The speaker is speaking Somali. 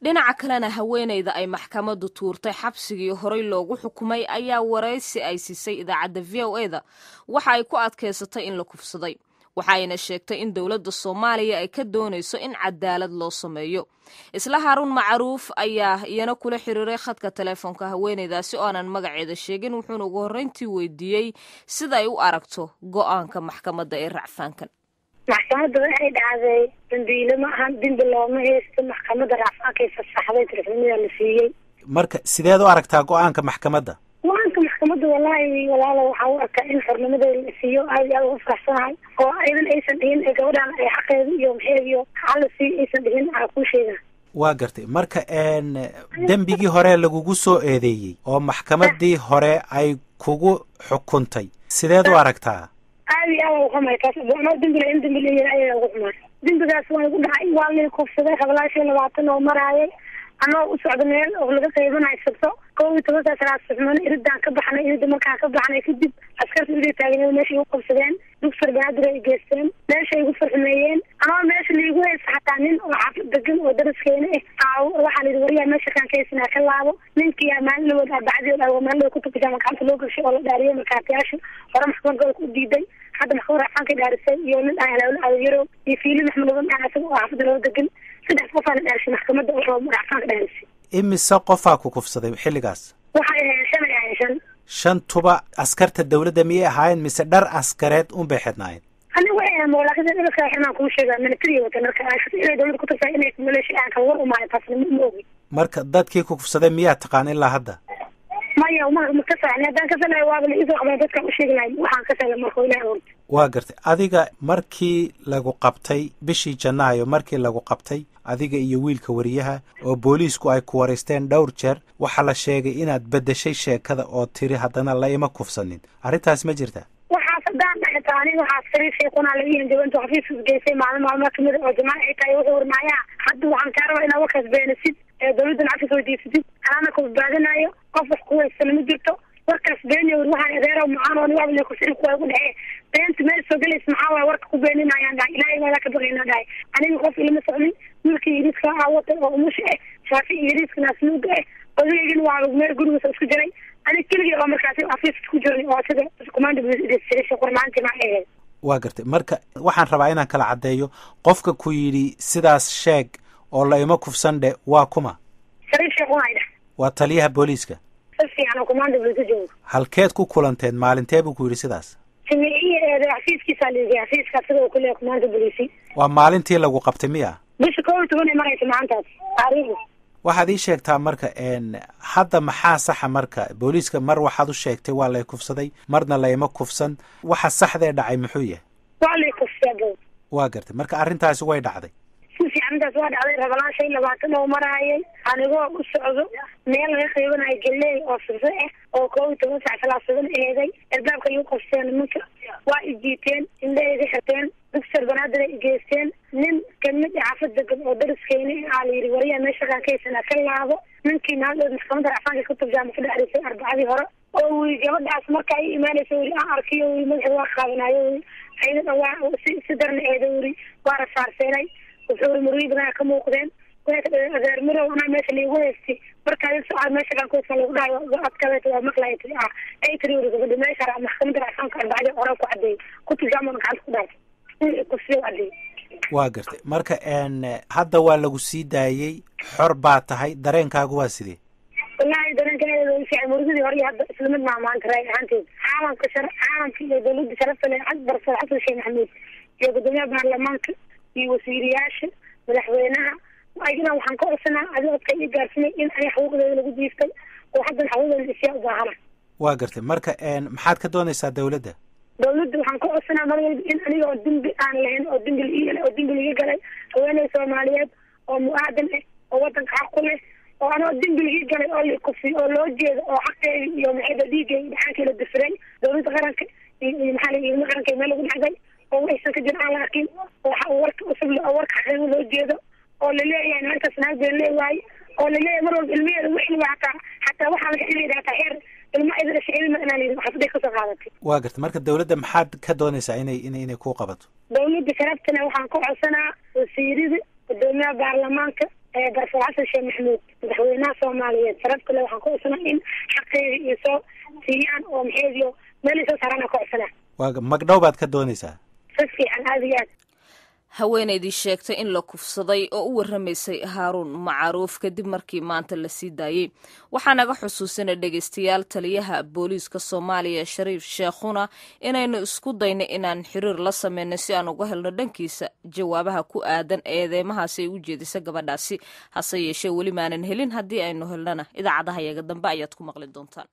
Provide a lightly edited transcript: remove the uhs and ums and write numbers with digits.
Dhinaca kalena, haweeneyda ay maxkamaddu tuurtay xabsigii horey loogu xukumay ayaa waraysi ay siisay idaacadda VOA-da waxa ay ku adkaysatay in la kufsaday, waxa ayna sheegtay in dowladda Soomaaliya ay ka doonayso in cadaalad loo sameeyo. Isla Haaruun Macruuf ayaa iyana kula xiriiray khadka teleefoonka haweeneydaasi oo aanan magaceeda sheegin, wuxuuna ugu horreyntii weydiiyey sida ay u aragto go'aanka maxkamadda ee racfaankan. Maxkamadda waxay dhacday dambiile ma ahan, dembi looma haysto. Maxkamadda racfaankay fasaxday, telefoonada la siiyey. Marka sideed u aragtaa go'aanka maxkamadda? Go'aanka maxkamadda, wallaahi walaalo, waxaa u arkaa in xornimada la siiyo. Aad iyo aad ugu faraxsanahay oo aydan aysan dhihin ee gabadhan ay xaqeeda iyo maxeed iyo xala siiyo aysan dhihin aa kuu sheegaa. Waa gartay. Marka dembigii hore lagugu soo eedeeyey oo maxkamaddii hore ay kugu xukuntay, sideed u aragtaa? Aad iyo aad ugu xumay taas. Anoo dembila in dembi la ayaa ugu xumay. Dembigaas waa igu dhacay, waa lay kufsaday 25 oo maraayay, anoo u socda meel oo laga qaybanayo sabto 11-ka salaad suxman. Iridaan ka baxnay, irida markaan ka baxnay kadib askarta iriday taagneed meesha igu qabsadeen, dugser Banaadir ay geysteen, meesha igu farxumeeyeen. Anoo meesha laigu haysta xataa nin oo xaafid degan oo daraskeena ah waxaa la yidhi, "Wariyaa, meesha kaan ka haysanaa ka laabo." Ninkii maalin dhawood arbacadii maalin dhawood kutubka jaama gacanta loo gashay oo la dhaariyay markaatiyaasha hore maxkamad gobolka u diiday, hadda maxkamad racfaankay dhaarisay, iyo nin ah Halaawle Aadan Yarow iyo Fiili Maxmed Laban ah isaga oo xaafadda loo degan. Saddex qofaa la dhaarisay maxkamadda oo racfaanka dhaarisay. Imise qofaa ku kufsaday xilligaas? Waxay ahayn shan, ay ahayn shan. Shantuba askarta dawladda miyay ahaayeen mise dhar askareed unbay xidhnaayeen? Aniga waxay ahayn, laakiin dharka xirnaan kuu sheegaa, military wata dharka inay dawladda ku tagtaa inay maleeshiya aan kala war umaayo, taasna ma ogi. Marka dadkii ku kufsaday miyaa taqaan ilaa hadda? Maya, ma ka saxni. Haddaan ka salayo waaba la iisoo qabeen, dadkaan u sheegi lahay waxaan ka salay marka Ilahi orta. Waa gartay. Adiga markii lagu qabtay bishii Janaayo, markii lagu qabtay adiga iyo wiilka wariyaha oo booliisku ay ku waraysteen dhowr jeer, waxaa la sheegay inaad beddeshay sheekada oo tiri haddana la ima kufsanin. Arrintaas ma jirta? Waxaas haddaan dhaxitaa aniga waxaas Shariif Sheekuna la ii hanjabo intuu xafiiska geysay maalin maalmaha kamid a oo jamaaca ay tahay. Wuxuu warmaayaa, "Hadda waxaan kaa rabaa inaad warkaas beenisid ee dawladdan cafis weydiisatid, anaana ku badbaadinayo, qof wax ku haysana ma jirto, warkaas beeniyo." War waxaan adeerow macaan oo waaba kufsi kuwa igu dhexee beenta meel soo gelaysa maxaa waay? Warka ku beeninayaan dhahay, Ilaahay waa ka baqaynaa dhahay. Aniga qof ilama socnin, wiilkii yariiska aa watay oo umusha ah, Shaafi yariiska naasnuuga ah, odaygana waa meel gurigiisa isku jiray. Aniga keligii oo markaasi xafiiska ku jirnay oo sida commando maalintii ma ahayd. Waa gartay. Marka waxaan rabaa inaan kala caddeeyo, qofka ku yidhi sidaas sheeg oo la ima kufsan dhe waa kuma? Shariif Sheekh ay dhah. Waa taliyaha booliiska? Si fiican, oo commando police joogo. Halkeed ku kulanteen? Maalintee buu ku yidhi sidaas? Jamiiciya ee xafiiskiisa liigay, xafiiska sida uu kuleeyahay commando police. Waa maalintii lagu qabtay miya? Bisha 11 ay maraysa maalintaas taariikhda. Waxaad ii sheegtaa marka hadda maxaa saxa? Marka booliiska mar waxaad u sheegtay waa lay kufsaday, marna layma kufsan. Waxa saxdee dhacay muxuu yahay? Waa lay kufsaday. Waa gartay. Marka arrintaasi way dhacday? Si fiican, intaas waa dhacday. Rabalaan 25 oo maraayay, anigoo u socdo meel laga qaybanayo galey oo sirso ah oo 11 sac salaad suban eeday, albaabka igu qabseen nimanka, waa ijiiteen, indhaha iga xirteen, dugser Banaadir ay igeysteen. Nin kamid ah xaafad degan oo dariskeyna aa la yidhi, "Wariyaa, meesha kaan ka haysanaa ka laabo." Ninkii maalin maxkamadda racfaanka kutub jaama ku dhexrisay arbacadii hore oo wi gabadhaas marka ay imaanaysa weli aan arkiyo weli madaxa waa qaadanaayo, weli ayada waa si darna eeda, weli waa rasaarseynay. Wuxuu uri murwiyi badan ka muuqdeen. Adeer mirow, anaa meesha laigu haystay markaa socod meesha kaan kuhaysta lagu dhahay adkaleeto waa maqlaya tiri ah ay tiri uri gabadha meesha maxkamadda racfaanka arbacadii hore ku cadeeyey, kutub jaamana gacanta ku dhaartay kufsiyo cadeeyey. Waa gartay. Marka hadda waa lagu sii daayey, xor baa tahay, dareenkaagu waa sidee? Wallaahi dareenka fiican. Murugadii hore iyo hadda isla mid maa maanta raay ahaanteed. Caalamka shar caalamka iyo dawladda sharafta leh, Barasar Xasan Sheekh Maxamuud iyo guddoomiyaha baarlamaanka iyo wasiiriyaasha, madaxweynaha ayagana waxaan ka codsanaa adi codka ii gaarsinay in ani xuquuqdeeda lagu jiiftay oo haddana xuquuqdeeda isyaa u baahana. Waa gartay. Marka maxaad ka doonaysaa dawladda? Dawladda waxaan ka codsanaa mar walba in aniga oo dembi aan lahayn oo dembi la oo dembi liiga galay, haweeney Soomaaliyeed oo mu'aadan ah oo wadanka xaq ku leh, oo anoo dembi liiga galay oo la kufiyo oo loo jeedo oo xaqeegi iyo maxayda dhiigayga dhaxaankii la difiray, dawladda qaranka iyo maxaa la ilma qaranka meel lagu dhacday oo waxaysan ka jir aan la arkin oo warka cusub oo warka xaqiiqo loo jeedo oo laleeyahay naagtaas naag been leewaaye oo laleeyahay mar walba ilmaheeda wixii waa xataa waxaa laga inay hataa xeer ilma idin dhashay ilma inaan yidhi xafaday kasoo qaadatay. Waa gartay. Marka dawladda maxaad ka doonaysaa inay kuu qabato? Dawladda sharaftana waxaan ka codsanaa wasiirada, guddoomiyaha baarlamaanka, Barfor Xasan Sheekh Maxamuud, madaxweynaha Soomaaliyeed sharafta le, waxaan ka codsanaa in xaqeyga iyo soo siiyaan oo maxeediyo meel isoo saaraan ka codsanaa. Waa magdhow baad ka doonaysaa? Si fiican, aada iyo aad. Haweenaydii sheegtay in la kufsaday oo u warramaysay Haaruun Macruuf kadib markii maanta la sii daayey. Waxaa naga xusuusanay, dhegaystayaal, taliyaha booliiska Soomaaliya Shariif Sheekhuna inaynu isku dayno inaan xiriir la sameyno si aan uga helno dhankiisa jawaabaha ku aadan eedeymahaasi ay u jeedisa gabadhaasi, hase yeeshee weli maanan helin. Haddii aynu helnana, idaacadaha yaga dambe ayaad ku maqli doontaan.